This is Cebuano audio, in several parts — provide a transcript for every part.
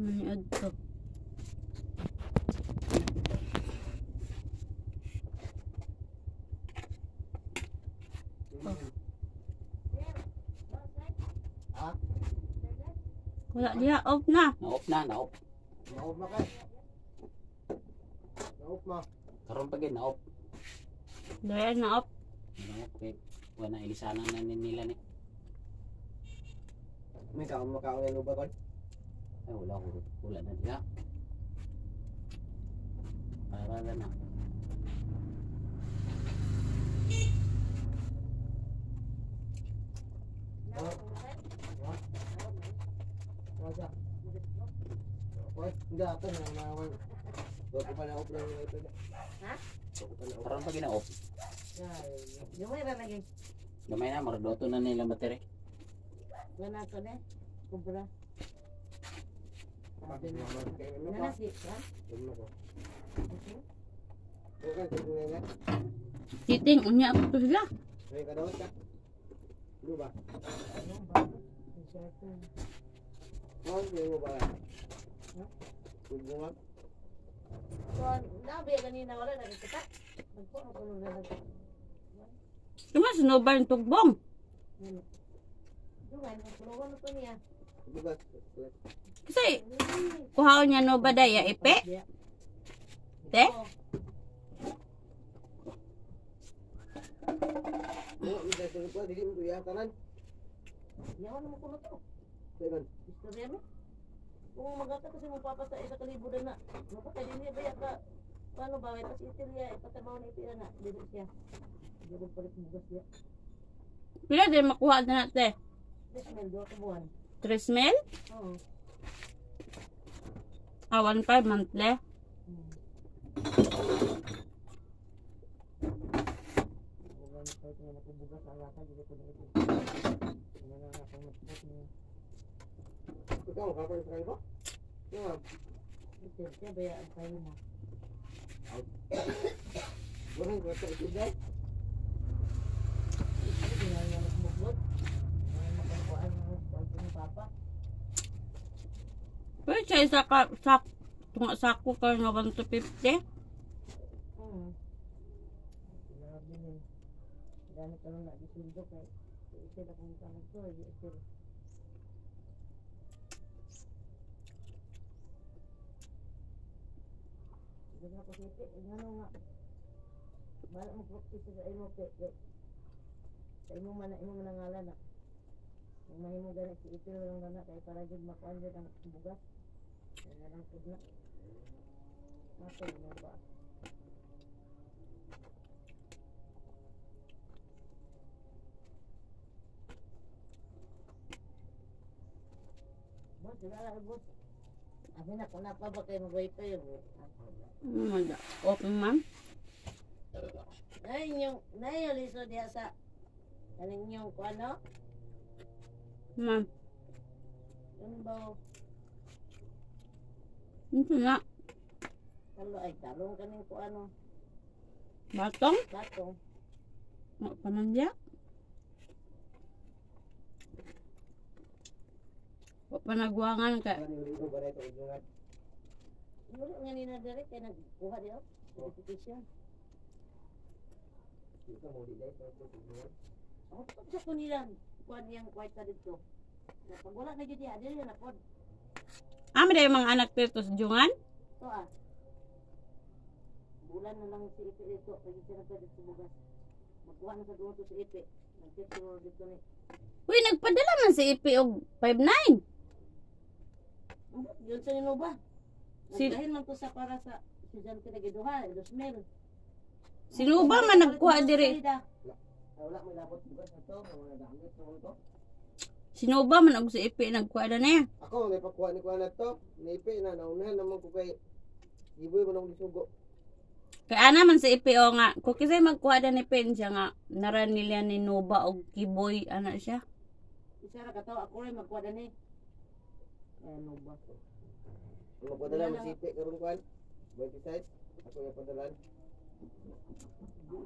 Maniod to. Oh. Ha? Wala diha, off na. Na-off na, na-off. Na-off na kay. Na-off ma. Karon pa gid na-off. Dahil na off. Na-off kay wala na ilisana na ni nila ni. May kaon makaon na luba kon. Ay wala ko. Wala na diha. Para na na. Wala. Oy, hindi ato na mawal. Bago pa na-off na yung ito. Ha? Bago pa na-off. Karon pa gid na-off. Gamay ra lagi. Gamay na maradoto na nila battery. Wala ko na. Kubra. Bakit naman? Kaya ano pa? Nana si, ha? Ano ko? Okay, tignan na. Titing, unya ako to sila. May kadawat ka. Ano ba? Ano ba? Oh, hindi mo ba? Ha? Tubungan? So, nabi kanina wala na kita. Nagpo ko na lang. Tuma, sinuba yung tugbong. Ano? Dungan, nagpuluwan to niya. Bugas. Kasi, kuhaon niya no ba daya, ipe? Te? Oo, hindi tayo pa, dili mo tuya tanan. Yawan mo kuno to. Sayon. Istorya mo. Kung magata kasi mo papa sa isa kalibo na. Mapatay din niya baya ka. Paano ba? Pas itilya, ipatrabaho na ipila na. Dili siya. Hindi ko palit bugas niya. Pila din makuha na natin. 3 mil, 2 ka buwan. 3 mil? Oo. Ah, 1.5 monthly. Bugan ko ito na bugas ang lata, dili ko na ito. Ano na akong nagpot niya. Ikaw, kapag sa ba? Yung Ito siya baya ang kayo mo. walang kwenta ito dai. Ito ginagawa na kumuklot. Ay, makakuan mo, kuan ni papa. Pero siya isa ka, sak, tunga sako ka nga 1 to 50. Grabe yun. Gamit ka na gisildo kay isa na kung tanong ko, isa. Hindi ko sipi, ngano nga. Bala mo practice sa imo kay sa imo man na imo man ang ngalan na. Kung mahimo gani si ipil lang na kay para jud makuan jud ang bugas. Kay nga lang pud na. Mato na ba? Boss, wala lang, boss. Abi na kung napa ba kayo mag-wifi mo. Off man. Ay, yung, na yung liso diya sa, kaning yung kuan, no? Ma'am, Yung ba, ito na. talo, ay, talong kaning kuan, no? Batong? Batong. Wa pa man diya. Wa pa nagwangan ka. Ano yung ba ito ujungan? Wala nga ni na dire, kaya nagkuha diya, oh. Certification. Ito mo di dai ito ujungan. Ako pa sa kunilan, kuan niyang kwarta dito. Na pag wala na jud diya, dili na pod. Amo dahil mga anak dito sa jungan? To ah. Bulan na lang si Ipe dito, pag siya nagpa dito sa bugas. Magkuha na sa duwa to si Ipe. Nagtituro dito ni. Uy, nagpadala man si Ipi og 5-9. Yun sa nino ba? Nagdahin man ko sa para sa estudyante na giduha, 2 mil. Sino ba man nagkuha diri? Wala mo labot bugas ato, mga gamit sa to. Sino ba man og si Ipi nagkuha na niya? Ako may pakuha ni kuha na to. Nipi na naunahan naman ko kay Iboy mo nang lisugo. Kay ana man si Ipi o nga, kung kisay magkuha na ni Pen siya nga, nara nila ni Nova og Kiboy, ana siya. Isa ra ka tawo, ako rin magkuha dani. Ano ba? Ang magpadala mo sipi karon kuan. 26. Ako yung padalan.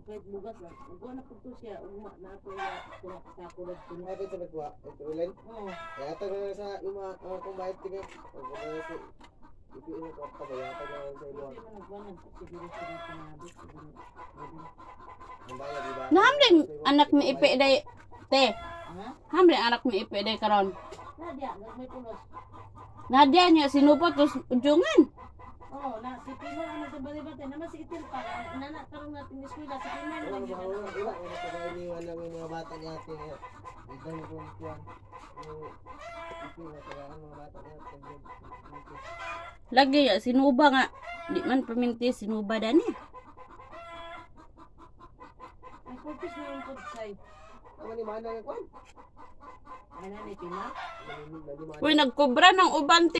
Kahit bugas lang. Ugwa na pud to siya. Ugma na ato ya kuha sa kulog kuno. Ay, sa nagkuha. Ito ulit. Oo. Kaya ito na sa ima, ang kung bayad tingin. Ang kung bayad sa ipi ino kwarta ba yata na lang sa imo. Buti man nagwa nag siguro siguro panabot siguro. Ang bayad di ba? Nahamling anak ni Ipe day te. Ha? Hamling anak ni Ipe day karon. Nadia, may pulos. Nadia niya sinupa tos ujungan. Oh, na si Pino ano sa balibate naman si Itil pa. Nana karon natin eskwela si Pino Wala naman ba gyud wala na. wala wala sa bahay ni wala ng mga bata ni ate nga. Idan ko ang kuwan. Yung ipi na tagaan mga bata ni ate. Lagi ya sinuba nga. Di man paminti sinuba dani. Ay purpose na yung say. Tama ni mana ng kuwan. Ana ni Pino. Mani Uy, nagkobra ng uban te.